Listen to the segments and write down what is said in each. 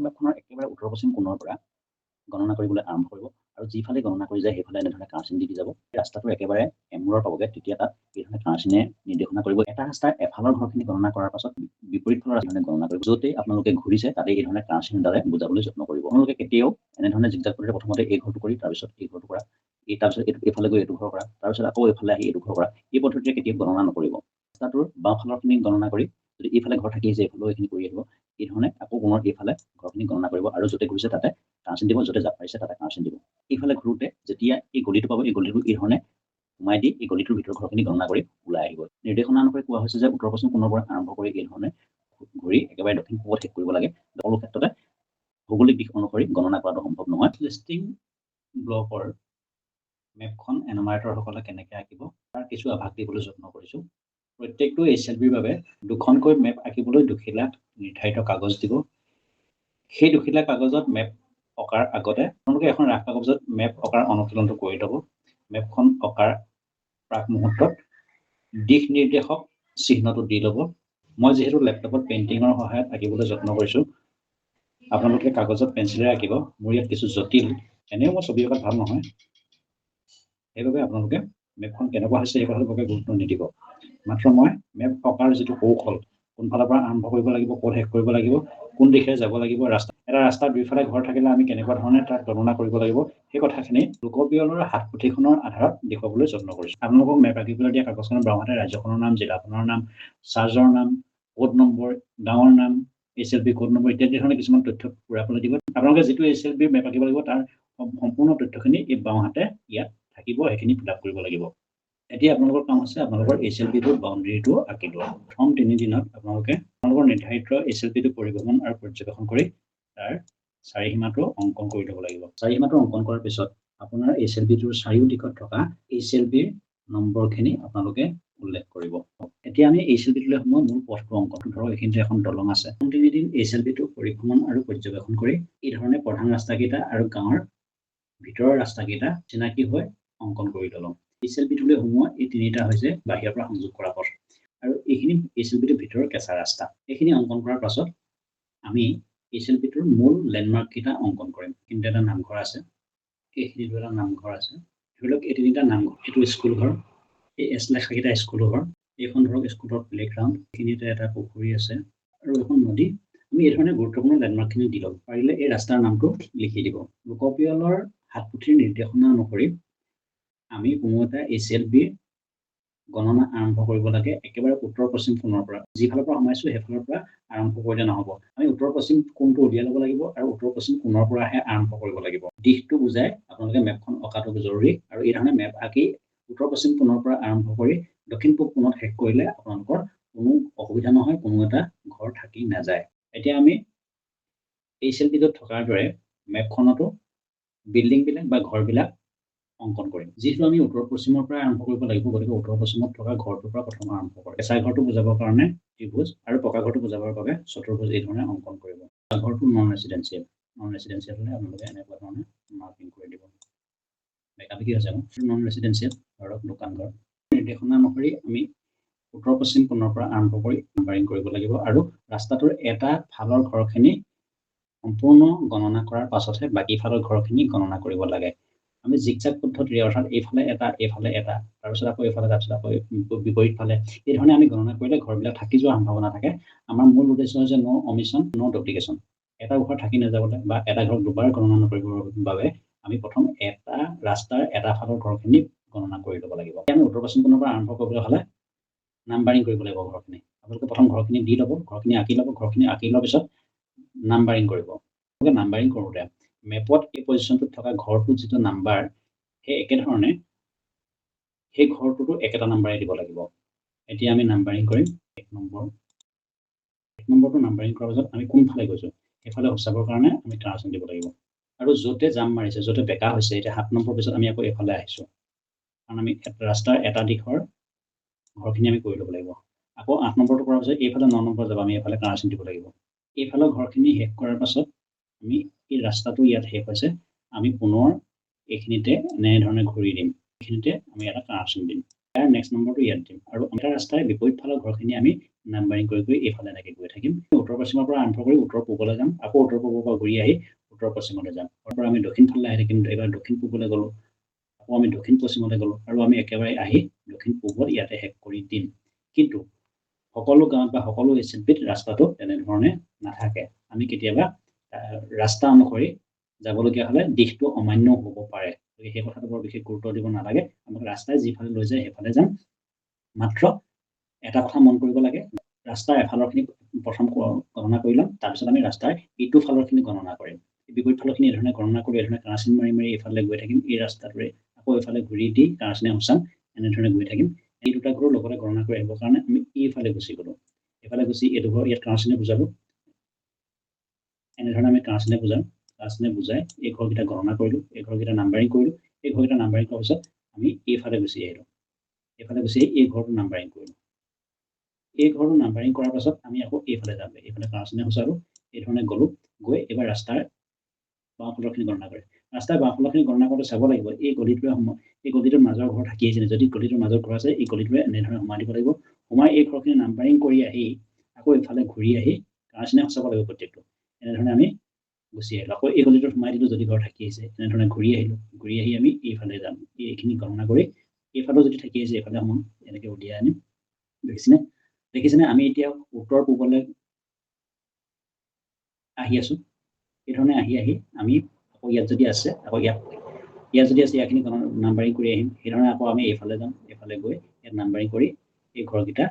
মেপখনৰ একেবাৰে উত্তৰ পশ্চিম কোণৰ পৰা গণনা কৰিবলৈ আৰম্ভ কৰিব আৰু যিফালে গণনা কৰি যায়, সেইফালে এনেধৰণে কাঁড় চিন দি দি যাব। ৰাস্তাটো একেবাৰে এমূৰৰ পাবগৈ, তেতিয়া তাত এই ধৰণে কাঁড় চিনে নিৰ্দেশনা কৰিব। এটা ৰাস্তাৰ এফালৰ ঘৰখিনি গণনা কৰাৰ পাছত বিপৰীত ফালৰ ৰাস্তাধৰণে গণনা কৰিব। য'তেই আপোনালোকে ঘূৰিছে, তাতে এই ধৰণে কাঁড় চিনডালে বুজাবলৈ যত্ন কৰিব। আপোনালোকে কেতিয়াও এনেধৰণে জিগজাগ পদ্ধতিৰে প্ৰথমতে এই ঘৰটো কৰি, তাৰপিছত এই ঘৰটো কৰা, এই তাৰপিছত এইটো এইফালে গৈ এইটো ঘৰ কৰা, তাৰপিছত আকৌ এইফালে আহি এইটো ঘৰ কৰা, এই পদ্ধতিৰে কেতিয়াও গণনা নকৰিব। ৰাস্তাটোৰ বাওঁফালৰখিনি গণনা কৰি যদি এইফালে ঘৰ থাকি আহিছে, এইফালেও এইখিনি কৰি আহিব। এই ধৰণে আকৌ পুনৰ এইফালে ঘৰখিনি গণনা কৰিব আৰু য'তে ঘূৰিছে তাতে কাঁড় চিন দিব, য'তে জাপ মাৰিছে তাতে কাঁড় চিন দিব। এইফালে ঘূৰোতে যেতিয়া এই গলিটো পাব, এই গলিটো এই ধৰণে সোমাই দি এই গলিটোৰ ভিতৰৰ ঘৰখিনি গণনা কৰি ওলাই আহিব। নিৰ্দেশনা অনুসৰি কোৱা হৈছে যে উত্তৰ পশ্চিম কোণৰ পৰা আৰম্ভ কৰি এই ধৰণে ঘূৰি একেবাৰে দক্ষিণ পূবত শেষ কৰিব লাগে। সকলো ক্ষেত্ৰতে ভৌগোলিক দিশ অনুসৰি গণনা কৰাটো সম্ভৱ নহয়। লিষ্টিং ব্লকৰ মেপখন এনুমাৰেটৰসকলে কেনেকৈ আঁকিব, তাৰ কিছু আভাস দিবলৈ যত্ন কৰিছোঁ। প্ৰত্যেকটো এইচএলবিৰ বাবে দুখনকৈ মেপ আঁকিবলৈ দুখিলা নিৰ্ধাৰিত কাগজ দিব। সেই দুখিলা কাগজত মেপ অঁকাৰ আগতে আপোনালোকে এখন ৰাফ কাগজত মেপ অঁকাৰ অনুশীলনটো কৰি ল'ব। মেপখন অঁকাৰ প্ৰাক মুহূৰ্তত দিশ নিৰ্দেশক চিহ্নটো দি ল'ব। মই যিহেতু লেপটপত পেইণ্টিঙৰ সহায়ত আঁকিবলৈ যত্ন কৰিছোঁ, আপোনালোকে কাগজত পেঞ্চিলেৰে আঁকিব। মোৰ ইয়াত কিছু জটিল, এনেও মই ছবি অঁকাত ভাল নহয়, সেইবাবে আপোনালোকে মেপখন কেনেকুৱা হৈছে এই কথাটো বৰকৈ গুৰুত্ব নিদিব। মাত্ৰ মই মেপ অঁকাৰ যিটো কৌশল, কোনফালৰ পৰা আৰম্ভ কৰিব লাগিব, ক'ত শেষ কৰিব লাগিব, কোন দিশেৰে যাব লাগিব, ৰাস্তা এটা ৰাস্তাৰ দুইফালে ঘৰ থাকিলে আমি কেনেকুৱা ধৰণে তাক গণনা কৰিব লাগিব, সেই কথাখিনি লোকপিয়লৰ হাতপুথিখনৰ আধাৰত দেখুৱাবলৈ যত্ন কৰিছোঁ। আপোনালোকক মেপ আঁকিবলৈ দিয়া কাগজখনৰ বাওঁহাতে ৰাজ্যখনৰ নাম, জিলাখনৰ নাম, চাৰ্জৰ নাম, কোড নম্বৰ, গাঁৱৰ নাম, এইচএলবি কোড নম্বৰ ইত্যাদি ধৰণৰ কিছুমান তথ্য পূৰাবলৈ দিব। আপোনালোকে যিটো এইচএলবিৰ মেপ আঁকিব লাগিব, তাৰ সম্পূৰ্ণ তথ্যখিনি এই বাওঁহাতে ইয়াত থাকিব, সেইখিনি ফিল আপ কৰিব লাগিব। এতিয়া আপোনালোকৰ কাম হৈছে আপোনালোকৰ এইচএলবিটোৰ বাউণ্ডেৰীটো আঁকি লোৱা। প্ৰথম 3 দিনত আপোনালোকে আপোনালোকৰ নিৰ্ধাৰিত এইচএলবিটো পৰিভ্ৰমণ আৰু পৰ্যবেক্ষণ কৰি তাৰ চাৰিসীমাটো অংকন কৰি ল'ব লাগিব। চাৰিসীমাটো অংকন কৰাৰ পিছত আপোনাৰ এইচএলবিটোৰ চাৰিও দিশত থকা এইচএলবিৰ নম্বৰখিনি আপোনালোকে উল্লেখ কৰিব। এতিয়া আমি এইচএলবিটোলৈ সোমোৱা মূল পথটো অংকন। ধৰক এইখিনিতে এখন দলং আছে। তিনিদিন এইচএলবিটো পৰিভ্ৰমণ আৰু পৰ্যবেক্ষণ কৰি এই ধৰণে প্ৰধান ৰাস্তাকেইটা আৰু গাঁৱৰ ভিতৰৰ ৰাস্তাকেইটা চিনাকি হৈ অংকন কৰি ল'লো। এইচএলবিটোলৈ সোমোৱা এই তিনিটা হৈছে বাহিৰৰ পৰা সংযোগ কৰা পথ আৰু এইখিনি এইচএলবিটোৰ ভিতৰৰ কেঁচা ৰাস্তা। এইখিনি অংকন কৰাৰ পাছত আমি এইচএলবিটোৰ মূল লেণ্ডমাৰ্ক কেইটা অংকন কৰিম। এইখিনিতে এটা নামঘৰ আছে, এইখিনিতো এটা নামঘৰ আছে। ধৰি লওক এই তিনিটা নামঘৰ, এইটো স্কুল ঘৰ, এই এছ লেখাকেইটা স্কুল ঘৰ, এইখন ধৰক স্কুলৰ প্লেগ্ৰাউণ্ড, এইখিনিতে এটা পুখুৰী আছে আৰু এখন নদী। আমি এই ধৰণে গুৰুত্বপূৰ্ণ লেণ্ডমাৰ্কখিনি দি ল'ম। পাৰিলে এই ৰাস্তাৰ নামটো লিখি দিব। লোকপিয়লৰ হাতপুথিৰ নিৰ্দেশনা অনুসৰি আমি কোনো এটা এইচএলবিৰ গণনা আৰম্ভ কৰিব লাগে একেবাৰে উত্তৰ পশ্চিম কোণৰ পৰা। যিফালৰ পৰা সোমাইছো, সেইফালৰ পৰা আৰম্ভ কৰিলে নহ'ব। আমি উত্তৰ পশ্চিম কোণটো উলিয়াই ল'ব লাগিব আৰু উত্তৰ পশ্চিম কোণৰ পৰাহে আৰম্ভ কৰিব লাগিব। দিশটো বুজাই আপোনালোকে মেপখন অঁকাটো জৰুৰী আৰু এই ধৰণে মেপ আঁকি উত্তৰ পশ্চিম কোণৰ পৰা আৰম্ভ কৰি দক্ষিণ পূব কোণত শেষ কৰিলে আপোনালোকৰ কোনো অসুবিধা নহয়, কোনো এটা ঘৰ থাকি নাযায়। এতিয়া আমি এইচএলবিটোত থকাৰ দৰে মেপখনতো বিল্ডিংবিলাক বা ঘৰবিলাক অংকন কৰিম। যিহেতু আমি উত্তৰ পশ্চিমৰ পৰা আৰম্ভ কৰিব লাগিব, গতিকে উত্তৰ পশ্চিমত থকা ঘৰটোৰ পৰা প্ৰথম আৰম্ভ কৰিম। কেঁচা ঘৰটো বুজাবৰ কাৰণে ত্ৰিভুজ আৰু পকা ঘৰটো বুজাবৰ বাবে চতুৰ্ভুজ এই ধৰণে অংকন কৰিব। ঘৰটো নন ৰেচিডেঞ্চিয়েল, নন ৰেচিডেঞ্চিয়েল হ'লে আপোনালোকে এনেকুৱা ধৰণে মাৰ্কিং কৰি দিব। বেকা বেকি হৈছে নন ৰেচিডেঞ্চিয়েল, ধৰক দোকান ঘৰ। নিৰ্দেশনা অনুসৰি আমি উত্তৰ পশ্চিম কোণৰ পৰা আৰম্ভ কৰি নাম্বাৰিং কৰিব লাগিব আৰু ৰাস্তাটোৰ এটা ফালৰ ঘৰখিনি সম্পূৰ্ণ গণনা কৰাৰ পাছতহে বাকী ফালৰ ঘৰখিনি গণনা কৰিব লাগে। আমি জিগজাগ পদ্ধতিৰে, অৰ্থাৎ এইফালে এটা, এইফালে এটা, তাৰপিছত আকৌ এইফালে, তাৰপিছত আকৌ বিপৰীত ফালে, এই ধৰণে আমি গণনা কৰিলে ঘৰবিলাক থাকি যোৱাৰ সম্ভাৱনা থাকে। আমাৰ মূল উদ্দেশ্য হৈছে ন' অমিশ্যন, ন' ডুপ্লিকেশ্যন। এটা ঘৰ থাকি নাযাবলৈ বা এটা ঘৰক দুবাৰ গণনা নকৰিবৰ বাবে আমি প্ৰথম এটা ৰাস্তাৰ এটা ফালৰ ঘৰখিনি গণনা কৰি ল'ব লাগিব। আমি উত্তৰ পশ্চিম কোণৰ পৰা আৰম্ভ কৰিবলৈ হ'লে নাম্বাৰিং কৰিব লাগিব ঘৰখিনি। আপোনালোকে প্ৰথম ঘৰখিনি দি ল'ব, ঘৰখিনি আঁকি ল'ব। ঘৰখিনি আঁকি লোৱাৰ পিছত নাম্বাৰিং কৰিব। নাম্বাৰিং কৰোঁতে মেপত এই পজিশ্যনটোত থকা ঘৰটোত যিটো নাম্বাৰ, সেই একেধৰণে সেই ঘৰটোতো একেটা নাম্বাৰে দিব লাগিব। এতিয়া আমি নাম্বাৰিং কৰিম 1 নম্বৰ। 1 নম্বৰটো নাম্বাৰিং কৰাৰ পাছত আমি কোনফালে গৈছোঁ, সেইফালে সূচাবৰ কাৰণে আমি কাঁড় দিব লাগিব। আৰু য'তে জাম মাৰিছে, য'তে বেকা হৈছে, এতিয়া 7 নম্বৰ পিছত আমি আকৌ এইফালে আহিছোঁ, কাৰণ আমি ৰাস্তাৰ এটা দিশৰ ঘৰখিনি আমি কৰি ল'ব লাগিব। আকৌ 8 নম্বৰটো কৰাৰ পিছত এইফালে 9 নম্বৰ যাব, আমি এইফালে কাঁড় চিন দিব লাগিব। এইফালৰ ঘৰখিনি শেষ কৰাৰ পাছত আমি এই ৰাস্তাটো ইয়াত শেষ হৈছে, আমি পুনৰ এইখিনিতে এনেধৰণে ঘূৰি দিম। এইখিনিতে আমি এটা কাঁড় চিন দিম। ইয়াৰ নেক্সট নম্বৰটো ইয়াত দিম আৰু এটা ৰাস্তাৰ বিপৰীত ফালৰ ঘৰখিনি আমি নাম্বাৰিং কৰি কৰি এইফালে এনেকৈ গৈ থাকিম। উত্তৰ পশ্চিমৰ পৰা আৰম্ভ কৰি উত্তৰ পূবলৈ যাম, আকৌ উত্তৰ পূবৰ পৰা ঘূৰি আহি উত্তৰ পশ্চিমলৈ যাম। তাৰ পৰা আমি দক্ষিণ ফালে আহি থাকিম, এইবাৰ দক্ষিণ পূবলৈ গ'লোঁ, আকৌ আমি দক্ষিণ পশ্চিমলৈ গ'লোঁ আৰু আমি একেবাৰে আহি দক্ষিণ পূবত ইয়াতে শেষ কৰি দিম। কিন্তু সকলো গাঁৱত বা সকলো এইচ এল পিত ৰাস্তাটো তেনেধৰণে নাথাকে। আমি কেতিয়াবা ৰাস্তা অনুসৰি যাবলগীয়া হ'লে দিশটো অমান্যও হ'ব পাৰে। গতিকে সেই কথাটো বৰ বিশেষ গুৰুত্ব দিব নালাগে। আমাক ৰাস্তাই যিফালে লৈ যায় সেইফালে যাম। মাত্ৰ এটা কথা মন কৰিব লাগে, ৰাস্তাৰ এফালৰখিনি প্ৰথম গণনা কৰি ল'ম, তাৰপিছত আমি ৰাস্তাৰ ইটো ফালৰখিনি গণনা কৰিম। বিপৰীত ফালৰখিনি এইধৰণে গণনা কৰি এইধৰণে কাঁড়চিন মাৰি মাৰি এইফালে গৈ থাকিম। এই ৰাস্তাটোৰে আকৌ এইফালে ঘূৰি দি কাঁড়চিনে সঁচাম, এনেধৰণে গৈ থাকিম। এই দুটা ঘৰৰ লগতে গণনা কৰি আহিবৰ কাৰণে আমি এইফালে গুচি গ'লোঁ। এইফালে গুচি এইটো ঘৰ ইয়াত কাঁড়চিনে বুজালোঁ। এনেধৰণে আমি কাঁড়চিনে বুজাম। কাঁড়চিনে বুজাই এই ঘৰকেইটা গণনা কৰিলোঁ, এই ঘৰকেইটা নাম্বাৰিং কৰিলোঁ। এই ঘৰকেইটা নাম্বাৰিং কৰাৰ পিছত আমি এইফালে গুচি আহিলোঁ। এইফালে গুচি আহি এই ঘৰটো নাম্বাৰিং কৰিলোঁ। এই ঘৰটো নাম্বাৰিং কৰাৰ পাছত আমি আকৌ এইফালে যাম। এইফালে কাঁড়চিনে সঁচালোঁ, এই ধৰণে গ'লোঁ। গৈ এইবাৰ ৰাস্তাৰ বাওঁফালৰখিনি গণনা কৰে। ৰাস্তাৰ বাওঁফালৰখিনি গণনা কৰোঁতে চাব লাগিব এই গলিটোৰে সোমাই এই গলিটোৰ মাজৰ ঘৰ থাকি আহিছে। যদি গলিটোৰ মাজত ঘৰ আছে, এই গলিটোৰে এনেধৰণে সোমাই দিব লাগিব। সোমাই এই ঘৰখিনি নাম্বাৰিং কৰি আহি আকৌ এইফালে ঘূৰি আহি কাঁড়চিনে সঁচাব লাগিব প্ৰত্যেকটো। এনেধৰণে আমি গুচি আহিলোঁ। আকৌ এই গলিটোত সোমাই দিলোঁ, যদি ঘৰ থাকি আহিছে। এনেধৰণে ঘূৰি আহিলোঁ। ঘূৰি আহি আমি এইফালে যাম। এইখিনি গণনা কৰি এইফালেও যদি থাকি আহিছে, এইফালে সোমাম, এনেকৈ উলিয়াই আনিম। দেখিছেনে? দেখিছেনে? আমি এতিয়া উত্তৰ পূবলৈ আহি আছোঁ। এই ধৰণে আহি আহি আমি আকৌ ইয়াত যদি আছে, আকৌ ইয়াত যদি আছে, ইয়াখিনি নাম্বাৰিং কৰি আহিম। সেইধৰণে আকৌ আমি এইফালে যাম। এইফালে গৈ ইয়াত নাম্বাৰিং কৰি এই ঘৰকেইটা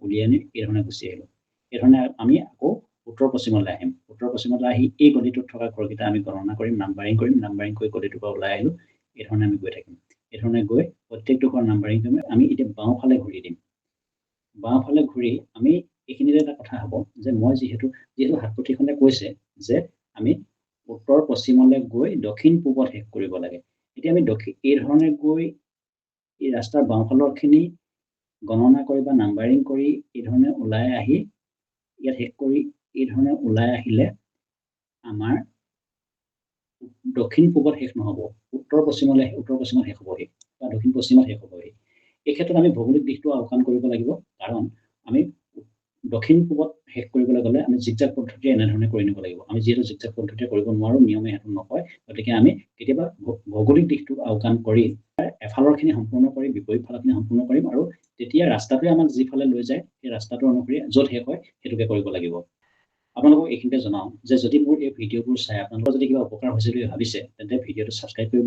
উলিয়াই আনি এই ধৰণে গুচি আহিলোঁ। এই ধৰণে আমি আকৌ উত্তৰ পশ্চিমলৈ আহিম। উত্তৰ পশ্চিমলৈ আহি এই গলিটোত থকা ঘৰকেইটা আমি গণনা কৰিম, নাম্বাৰিং কৰিম। নাম্বাৰিং কৰি গলিটোৰ পৰা ওলাই আহিলোঁ। এই ধৰণে আমি গৈ থাকিম। এই ধৰণে গৈ প্ৰত্যেকটো ঘৰ নাম্বাৰিং কৰিম। আমি এতিয়া বাওঁফালে ঘূৰি দিম। বাওঁফালে ঘূৰি আমি এইখিনিতে এটা কথা হ'ব যে মই যিহেতু হাতপুথিখনে কৈছে যে আমি উত্তৰ পশ্চিমলৈ গৈ দক্ষিণ পূবত শেষ কৰিব লাগে। এতিয়া আমি দক্ষিণ এই ধৰণে গৈ এই ৰাস্তাৰ বাওঁফালৰখিনি গণনা কৰি বা নাম্বাৰিং কৰি এই ধৰণে ওলাই আহি ইয়াত শেষ কৰি এই ধৰণে ওলাই আহিলে আমাৰ দক্ষিণ পূবত শেষ নহ'ব, উত্তৰ পশ্চিমত শেষ হ'বহি বা দক্ষিণ পশ্চিমত শেষ হ'বহি। এই ক্ষেত্ৰত আমি ভৌগোলিক দিশটো আওকাণ কৰিব লাগিব, কাৰণ আমি দক্ষিণ পূবত শেষ কৰিবলৈ গ'লে আমি জিগজাগ পদ্ধতিৰে এনেধৰণে কৰি নিব লাগিব। আমি যিহেতু জিগজাগ পদ্ধতিৰে কৰিব নোৱাৰোঁ, নিয়মে সেইটো নকয়। গতিকে আমি কেতিয়াবা ভৌগোলিক দিশটো আওকাণ কৰি এফালৰখিনি সম্পূৰ্ণ কৰি বিপৰীত ফালৰখিনি সম্পূৰ্ণ কৰিম আৰু তেতিয়া ৰাস্তাটোৱে আমাক যিফালে লৈ যায়, সেই ৰাস্তাটোৰ অনুসৰি য'ত শেষ হয় সেইটোকে কৰিব লাগিব। আপোনালোকক এইখিনিতে জনাওঁ যে যদি মোৰ এই ভিডিঅ'বোৰ চাই আপোনালোকৰ যদি কিবা উপকাৰ হৈছে বুলি ভাবিছে, তেন্তে ভিডিঅ'টো ছাবস্ক্ৰাইব কৰিব,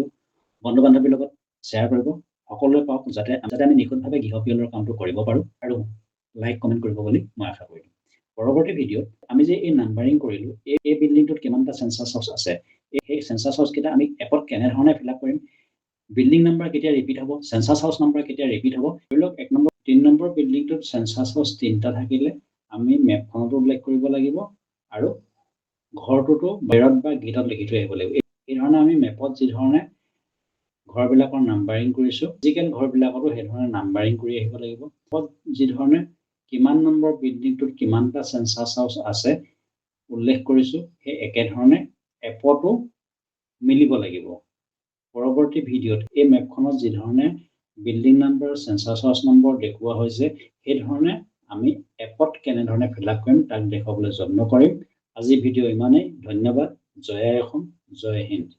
বন্ধু বান্ধৱীৰ লগত শ্বেয়াৰ কৰিব, সকলোৱে পাওক, যাতে আমি নিখুঁতভাৱে গৃহপিয়লৰ কামটো কৰিব পাৰোঁ আৰু লাইক কমেণ্ট কৰিব বুলি মই আশা কৰিলোঁ। পৰৱৰ্তী ভিডিঅ'ত আমি যে এই নাম্বাৰিং কৰিলোঁ, এই বিল্ডিংটোত কিমানটা চেঞ্চাছ হাউচ আছে, সেই চেঞ্চাছ হাউচকেইটা আমি এপত কেনেধৰণে ফিল আপ কৰিম, বিল্ডিং নাম্বাৰ কেতিয়া ৰিপিট হ'ব, চেঞ্চাছ হাউচ নাম্বাৰ কেতিয়া ৰিপিট হ'ব। ধৰি লওক 1 নম্বৰ, 3 নম্বৰ বিল্ডিংটোত চেঞ্চাছ হাউচ 3টা থাকিলে আমি মেপখনতো উল্লেখ কৰিব লাগিব আৰু ঘৰটোতো বেৰত বা গেটত লিখি থৈ আহিব লাগিব। এই ধৰণে আমি মেপত যিধৰণে ঘৰবিলাকৰ নাম্বাৰিং কৰিছোঁ, ফিজিকেল ঘৰবিলাকতো সেইধৰণে নাম্বাৰিং কৰি আহিব লাগিব। যিধৰণে কিমান নম্বৰ বিল্ডিংটোত কিমানটা চেঞ্চাছ হাউচ আছে উল্লেখ কৰিছোঁ, সেই একেধৰণে এপতো মিলিব লাগিব। পৰৱৰ্তী ভিডিঅ'ত এই মেপখনত যিধৰণে building number, census house number দেখুওৱা হৈছে, সেইধৰণে আমি এপত কেনেধৰণে ফিল আপ কৰিম তাক দেখুৱাবলৈ যত্ন কৰিম। আজি ভিডিঅ' ইমানেই। ধন্যবাদ। জয় আই অসম, জয় হিন্দ।